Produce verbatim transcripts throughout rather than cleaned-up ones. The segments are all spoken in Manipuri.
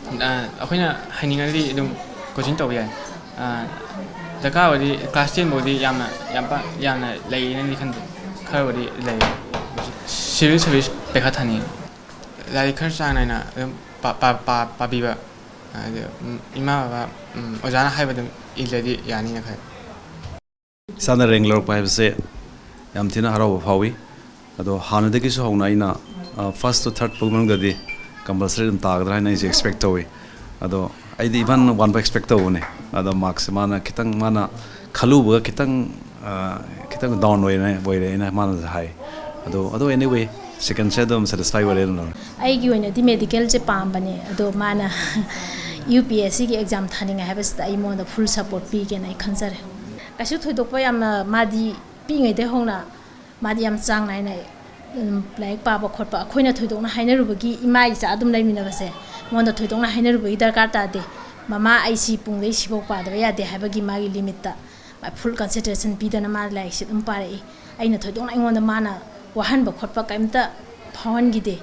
ꯑꯩꯈꯣꯏꯅ ꯍꯩꯅꯤꯡꯉꯒꯗꯤ ꯑꯗꯨꯝ ꯀꯣꯆꯤꯡ ꯇꯧꯕ ꯌꯥꯏ꯫ ꯗꯔꯀꯥꯔ ꯑꯣꯏꯔꯗꯤ ꯀ꯭ꯂꯥꯁ ꯇꯦꯟ ꯐꯥꯎꯗꯤ ꯌꯥꯝꯅ ꯌꯥꯝ ꯄꯥꯛ ꯌꯥꯝꯅ ꯂꯩꯌꯦꯅꯗꯤ ꯈꯟꯗꯦ꯫ ꯈꯔꯕꯨꯗꯤ ꯂꯩ꯫ ꯁꯤꯚꯤꯜ ꯁꯥꯔꯚꯤꯁ ꯄꯩꯈꯥ ꯊꯥꯅꯤꯡꯉꯤ꯫ ꯂꯥꯏꯔꯤꯛ ꯈꯔ ꯆꯥꯡ ꯅꯥꯏꯅ ꯑꯗꯨꯝ ꯄꯥꯕꯤꯕ, ꯍꯥꯏꯗꯤ ꯏꯃꯥ ꯕꯕꯥ, ꯑꯣꯖꯥꯅ ꯍꯥꯏꯕ ꯑꯗꯨꯝ ꯏꯜꯂꯗꯤ ꯌꯥꯅꯤꯅ ꯈꯜꯂꯤ꯫ ꯏꯁꯥꯅ ꯔꯦꯡ ꯂꯧꯔꯛꯄ ꯍꯥꯏꯕꯁꯦ ꯌꯥꯝ ꯊꯤꯅ ꯍꯔꯥꯎꯕ ꯐꯥꯎꯏ꯫ ꯑꯗꯣ ꯍꯥꯟꯅꯗꯒꯤꯁꯨ ꯍꯧꯅ ꯑꯩꯅ first to third ꯐꯥꯎ ꯃꯅꯨꯡꯗꯗꯤ compulsory ꯑꯗꯨꯝ ꯇꯥꯒꯗ꯭ꯔꯥ ꯍꯥꯏꯅ ꯑꯩꯁꯦ expect ꯇꯧꯏ꯫ ꯑꯗꯣ ꯑꯩꯗꯤ even ꯋꯥꯟ ꯐꯥꯎ expect ꯇꯧꯕꯅꯦ꯫ ꯑꯗꯣ markꯁꯦ ꯃꯥꯅ ꯈꯤꯇꯪ, ꯃꯥꯅ ꯈꯜꯂꯨꯕꯒ ꯈꯤꯇꯪ, ꯈꯤꯇꯪ down ꯑꯣꯏꯔꯦ, ꯑꯣꯏꯔꯦꯅ ꯃꯥꯅꯁꯨ ꯍꯥꯏ꯫ ꯑꯗꯣ ꯑꯗꯣ anyway, secondꯁꯦ ꯑꯗꯨꯝ satisfy ꯑꯣꯏꯔꯦ ꯑꯗꯨꯝ꯫ ꯑꯩꯒꯤ ꯑꯣꯏꯅꯗꯤ medicalꯁꯦ ꯄꯥꯝꯕꯅꯦ, ꯑꯗꯣ ꯃꯥꯅ UPSCꯒꯤ exam ꯊꯥꯅꯤꯡꯉꯦ ꯍꯥꯏꯕꯁꯤꯗ ꯑꯩ ꯃꯉꯣꯟꯗ full support ꯄꯤꯒꯦꯅ ꯑꯩ ꯈꯟꯖꯔꯦ꯫ ꯀꯩꯁꯨ ꯊꯣꯏꯗꯣꯛꯄ ꯌꯥꯝꯅ ꯃꯥꯗꯤ ꯄꯤꯛꯏꯉꯩꯗꯒꯤ ꯍꯧꯅ ꯃꯥꯗꯤ ꯌꯥꯝ ꯆꯥꯡ ꯅꯥꯏꯅ ꯂꯥꯏꯔꯤꯛ ꯄꯥꯕ ꯈꯣꯠꯄ, ꯑꯩꯈꯣꯏꯅ ꯊꯣꯏꯗꯣꯛꯅ ꯍꯥꯏꯅꯔꯨꯕꯒꯤ, ꯏꯃꯥ ꯏꯆꯥ ꯑꯗꯨꯝ ꯂꯩꯃꯤꯟꯅꯕꯁꯦ, ꯃꯉꯣꯟꯗ ꯊꯣꯏꯗꯣꯛꯅ ꯍꯥꯏꯅꯔꯨꯕꯒꯤ ꯗꯔꯀꯥꯔ ꯇꯥꯗꯦ꯫ ꯃꯃꯥ, ꯑꯩ ꯁꯤ ꯄꯨꯡꯗꯩ ꯁꯤꯐꯥꯎ ꯄꯥꯗꯕ ꯌꯥꯗꯦ ꯍꯥꯏꯕꯒꯤ ꯃꯥꯒꯤ limitꯇ ꯃꯥ full concentration ꯄꯤꯗꯅ ꯃꯥ ꯂꯥꯏꯔꯤꯛꯁꯦ ꯑꯗꯨꯝ ꯄꯥꯔꯛꯏ꯫ ꯑꯩꯅ ꯊꯣꯏꯗꯣꯛꯅ ꯑꯩꯉꯣꯟꯗ ꯃꯥꯅ ꯋꯥꯍꯟꯕ ꯈꯣꯠꯄ ꯀꯔꯤꯝꯇ ꯐꯥꯎꯍꯟꯈꯤꯗꯦ꯫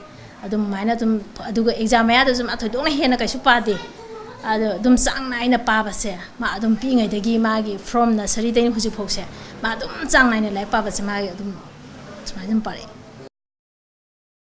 ꯑꯗꯨꯃꯥꯏꯅ ꯑꯗꯨꯝ, ꯑꯗꯨꯒ exam ꯃꯌꯥꯗꯁꯨ ꯃꯥ ꯊꯣꯏꯗꯣꯛꯅ ꯍꯦꯟꯅ ꯀꯩꯁꯨ ꯄꯥꯗꯦ꯫ ꯑꯗꯣ ꯑꯗꯨꯝ ꯆꯥꯡ ꯅꯥꯏꯅ ꯄꯥꯕꯁꯦ ꯃꯥ ꯑꯗꯨꯝ ꯄꯤꯛꯏꯉꯩꯗꯒꯤ ꯃꯥꯒꯤ from nurseryꯗꯩꯅ ꯍꯧꯖꯤꯛꯐꯥꯎꯁꯦ ꯃꯥ ꯑꯗꯨꯝ ꯆꯥꯡ ꯅꯥꯏꯅ ꯂꯥꯏꯔꯤꯛ ꯄꯥꯕꯁꯦ ꯃꯥꯒꯤ ꯑꯗꯨꯝ ꯁꯨꯃꯥꯏꯅ ꯑꯗꯨꯝ ꯄꯥꯔꯛꯑꯦ꯫